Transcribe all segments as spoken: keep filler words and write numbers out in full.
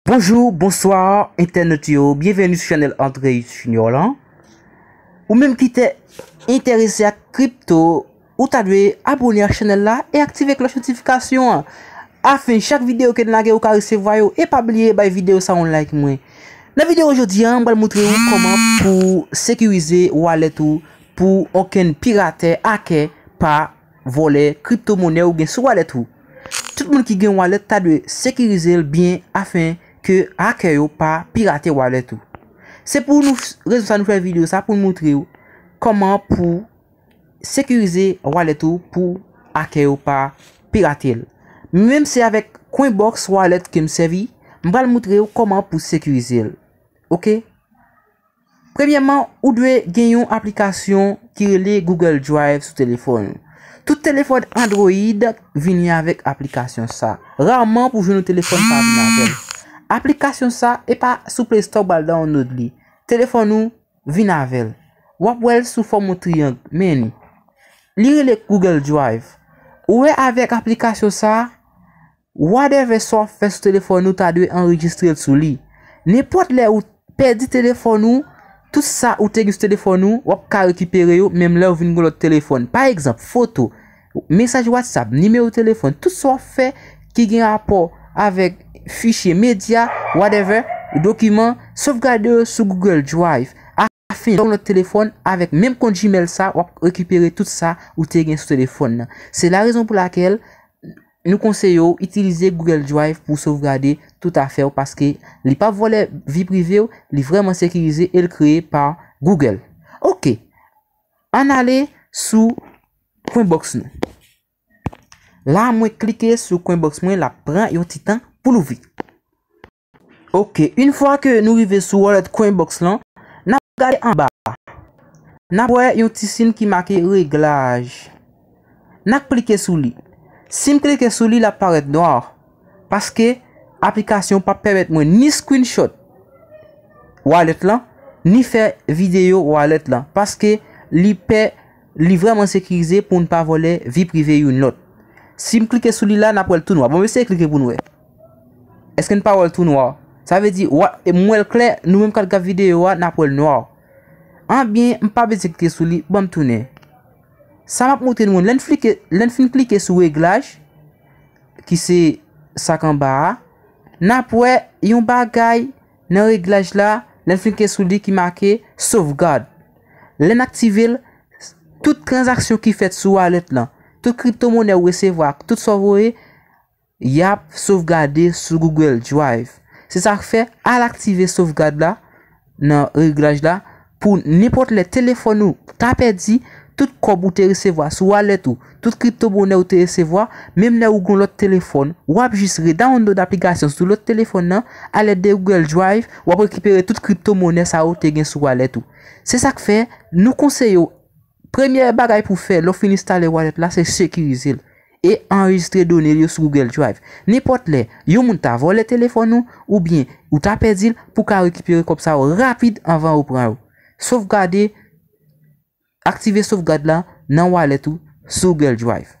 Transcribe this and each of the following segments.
Bonjou, bonswa, entènot yo. Byenveni sou chanèl André Junior lan. Ou menm ki te enterese ak kripto, ou ta dwe abone ak chanèl la e aktive klòch notifikasyon an. Afen chak videyo ke n lage ou ka resevwa yo. E pa bliye bay videyo sa yon like mwen. Nan videyo jodi a, m pral montre ou kòman pou sekirize wallet ou pou okenn piratè, akè, pa vòlè kriptomonè ou gen sou wallet ou. Tout moun ki gen wallet ta dwe sekirize l byen afen ke akè yo pa pirate wallet ou. Se pou nou, rezon sa nou fè videyo sa pou n montre ou kòman pou sekirize wallet ou pou akè yo pa pirate l. Mwen menm se avèk Coinbox Wallet ke m sèvi, m pral montre ou kòman pou sekirize l. Oke? Premyèman, ou dwe gen yon aplikasyon ki rele Google Drive sou telefòn ou. Tout telefòn Android vini avèk aplikasyon sa. Raman pou jwenn yon telefòn pa vin avè l. Aplikasyon sa, e pa sou Play Store w pral download li. Telefòn ou vin avè l. W ap wè l sou fòm yon triyang, men li. Li rele Google Drive. Ou wè avèk aplikasyon sa, whatever sa w ap fè sou telefòn ou ta dwe anrejistre l sou li. Nenpòt lè ou pèdi telefòn ou, tout sa ou te gen sou telefòn ou, w ap ka rekipere yo menm lè ou vin gen lòt telefòn. Pa egzanp, foto, mesaj WhatsApp, nimewo telefòn, tout sa w ap fè ki gen rapò avèk fichye, medya, whatever, dokiman, sovgade yo sou Google Drive. Afen, lè w gen lòt telefòn, avèk menm kont Gmail sa, w ap rekipere tout sa ou te gen sou telefòn nan. Se la rezon pou lakèl nou konseye w itilize Google Drive pou w sovgade tout afè w, paske li p ap vòlè vi prive w, li vrèman sekirize e l kreye pa Google. Oke, ann ale sou Coinbox nou. La mwen klike sou Coinbox mwen, l ap pran yon ti tan pou l ouvri. Oke, yon fwa ke nou rive sou wallet Coinbox lan, n ap gade anba a. N ap wè yon ti siy ki make reglaj. N ap klike sou li. Si m klike sou li, l ap parèt nwa. Paske aplikasyon p ap pèmèt mwen ni screenshot wallet lan, ni fè videyo wallet lan. Paske li pè, li vrèman sekirize pou n pa vòlè vi prive youn lòt. Si m klike sou li la, n ap wè l tou nwa. Bon, m eseye klike pou n wè. Èske n pa wè l tou nwa? Sa vle di, wa, e m wè l klè, nou menm k ap gad videyo a, n ap wè l nwa. Anbyen, m pa bezwen klike sou li, ban m tounen. Sa m ap montre nou, lè n flike, lè n fin klike sou reglaj, ki se sa k anba a, n ap wè yon bagay nan reglaj la, lè n fin klike sou li ki make sovgad. Lè n aktive l, tout tranzaksyon ki fèt sou wallet lan, tout kriptomonè ou resevwa, tout sa w voye, y ap sovgade sou Google Drive. Se sa k fè, al aktive sovgad la nan reglaj la pou nenpòt lè telefòn ou ta pèdi, tout kòb ou te resevwa sou wallet ou, tout kriptomonè ou te resevwa, menm lè ou gen yon lòt telefòn, w ap jis redownload aplikasyon sou lòt telefòn nan, alèd de Google Drive, w ap rekipere tout kriptomonè sa ou te gen sou wallet ou. Se sa k fè, nou konseye w, premyè bagay pou w fè lè w fin enstale wallet la, se sekirize l e anrejistre done l yo sou Google Drive. Nenpòt lè, yon moun ta vòlè telefòn ou, oubyen ou ta pèdi l, pou w ka rekipere kòb sa yo rapid anvan yo pran yo. Sovgade, aktive sovgad la nan wallet ou sou Google Drive.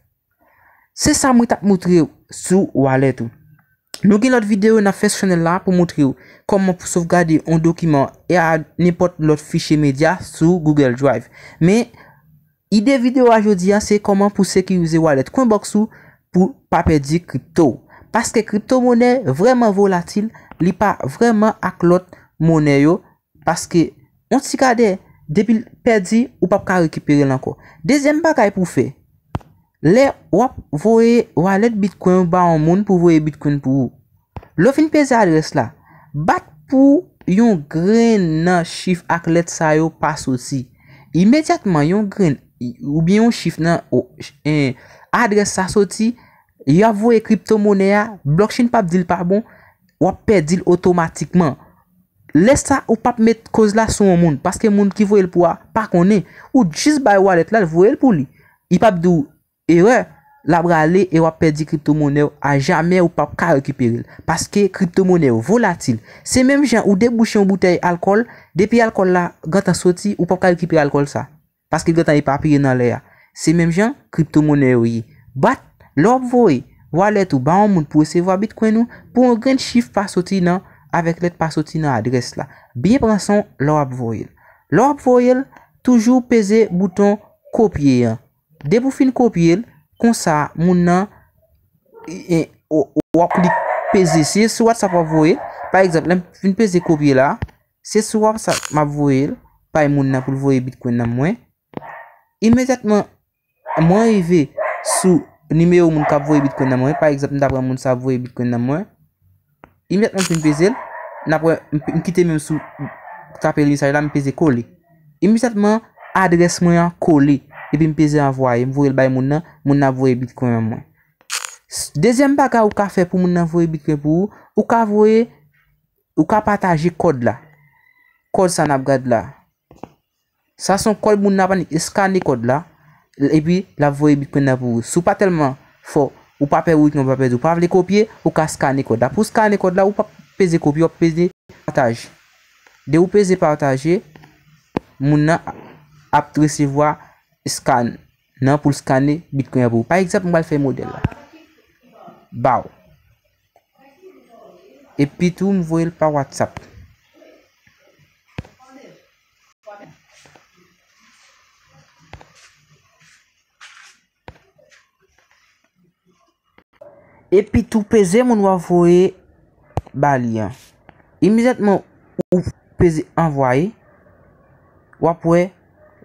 Se sa mwen t ap montre w sou wallet ou. Nou gen lòt videyo n ap fè sou chanèl la pou montre w kòman pou sovgade yon dokiman e a nenpòt lòt fichye medya sou Google Drive. Men, ide videyo a jodi a se kòman pou sekirize wallet Coinbox ou pou pa pèdi kripto w. Paske kriptomonè vrèman volatil, li pa vrèman ak lòt monè yo, paske yon ti kadè, depi l pèdi, ou p ap ka rekipere l ankò. Dezyèm bagay pou w fè, lè w ap voye wallet Bitcoin ou ba yon moun pou voye Bitcoin pou ou, lè w fin peze adrès la, bat pou yon grenn nan chif ak lèt sa yo pa soti. Imedyatman yon grenn oubyen yon chif nan o, en, adrès sa soti, y ap voye kriptomonè a, blockchain p ap di l pa bon, w ap pèdi l otomatikman. Lè sa, ou p ap met koz la sou yon moun, paske moun ki voye l pou a pa konnen. Ou jis bay wallet la, l voye l pou li. Li p ap di w erè, l ap rale e w ap pèdi kriptomonè w ajamè, ou p ap ka rekipere l. Paske kriptomonè yo volatil. Se menm jan ou debouche yon boutèy alkòl, depi alkòl la gentan soti, ou p ap ka rekipere alkòl sa. Paske l gentan epapiye nan lè a. Se menm jan kriptomonè yo ye. Bat, lè w ap voye wallet ou ba yon moun pou resevwa Bitcoin ou, pou yon grenn chif pa soti nan avèk lèt pa soti nan adrès la. Byen pran san w lè w ap voye l. Lè w ap voye l, toujou peze bouton kopye an. Depi w fin kopye l, konsa moun nan, e, e, w, w ap klik peze. Si se sou WhatsApp w ap voye l, pa egzanp, lè m fin peze kopye la, se sou WhatsApp m ap voye l, bay moun nan pou l voye Bitcoin nan mwen. Imedyatman, mwen rive sou nimewo moun k ap voye Bitcoin nan mwen. Pa egzanp, m ta pran moun sa ap voye Bitcoin nan mwen. Imedyatman m fin peze l, n ap wè, m, m kite menm sou, tape mesaj la, m peze kole. Imedyatman, adrès mwen an kole. Epi m peze anvwaye, m voye l bay moun nan, moun nan ap voye Bitcoin an mwen. S-, dezyèm bagay ou ka fè pou moun nan voye Bitcoin pou ou, ou ka voye, ou ka pataje kòd la. Kòd sa n ap gad la. Sa se yon kòd moun nan ap eskane kòd la, epi l ap voye Bitcoin nan pou ou. Si w pa tèlman fò, ou pa pè ou Bitcoin pa pèdi, ou pa vle kopye, ou ka eskane kòd la. Pou w eskane kòd la, ou p ap peze kopye, w ap peze pataje. Depi w peze pataje, moun nan ap resevwa scan nan pou l eskane Bitcoin an pou ou. Pa egzanp, m pral fè modèl la. Baw. Epi tou, m voye l pa WhatsApp. Epi tou peze moun w ap voye ba li an. Imedyatman ou peze anvwaye, w ap wè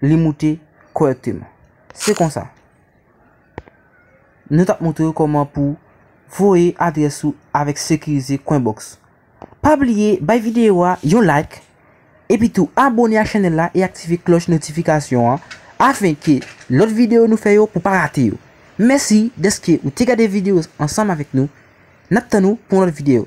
li moute kòrèkteman. Se konsa. Nou t ap montre w kòman pou voye adrès ou avèk sekirize Coinbox. Pa bliye bay videyo a yon like, epi tou abone ak chanèl la e aktive klòch notifikasyon an, afen ke lòt videyo nou fè yo pou pa rate yo. Mèsi dèske ou te gade videyo ansanm avèk nou. N ap tann ou pou yon lòt videyo.